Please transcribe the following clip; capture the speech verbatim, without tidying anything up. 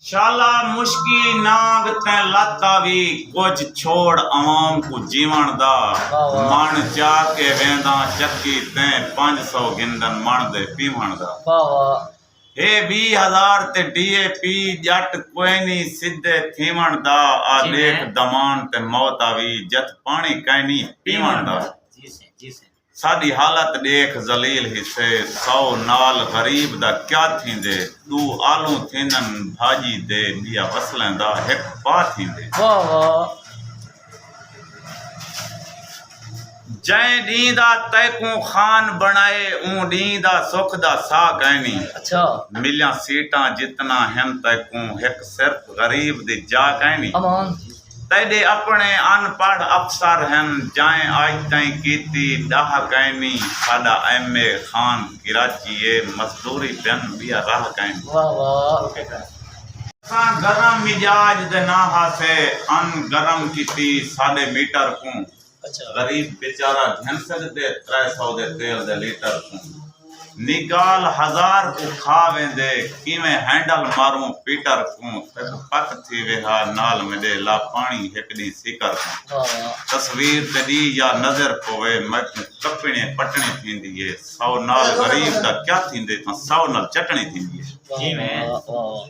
شالا مشکی نانگ تیں لت آوی، کجھ چھوڑ عوام کوں جیوݨ دا۔ واہ واہ۔ مݨ چا کے وینداں چکی تیں، پنج سو گھندن مݨ دے پیوݨ دا۔ واہ واہ۔ ہے ویہہ ہزار تے ڈی اے پی، ڄٹ کوئنی سدھے تھیوݨ دا۔ آ جی ݙیکھ میں۔ دمان تے موت آوی، جتھ پاݨی کائنی پیوݨ دا۔ جی سائیں، جی سائیں۔ ساݙی حالت ݙیکھ ذلیل ہیسے، سو نال غریب دا کیا تھیندے؟ ݙو آلوں تھیندن بھاڄی دے، ٻیا وسلیں دا ہک پا تھیندے۔ واہ واہ۔ جئیں ݙینہہ دا تیکوں خان بݨائے، اوں ݙینہہ دا سکھ دا ساہ کائنی۔ اچھا۔ ملیاں سیٹاں جتنا ہن تیکوں، ہک صرف غریب دی جا کائنی۔ امان۔ تیݙے اپݨے ان پڑھ افسر ہن، جئیں اڄ تئیں کیتی ݙاہ کائنی۔ ساݙا ایم اے خان کراچی اے، مزدوری بن ٻیا راہ کائنی۔ واہ واہ۔ اساں گرم مزاج دے نہ ہاسے، ان گرم کیتی ساݙے میٹر کوں۔ اچھا۔ غریب بیچارہ گھن سڳدے ترے سو دے تیل دے لیٹر کوں۔ نی ڳالھ ہزار کوں کھا ویندے، کیویں ہینڈل ماروں پیٹر کوں۔ تیکوں پک تھی ویہا نال میݙے، لا پاݨی ہک ݙینہہ سیکر کوں۔ واہ واہ۔ تصویر تیݙی یا نظر پووے، میکوں کپݨے پٹݨی تھیندی اے۔ سو نال غریب دا کیا تھیندے، تاں سو نال چٹݨی تھیندی اے۔ واہ جی میں۔ واہ واہ۔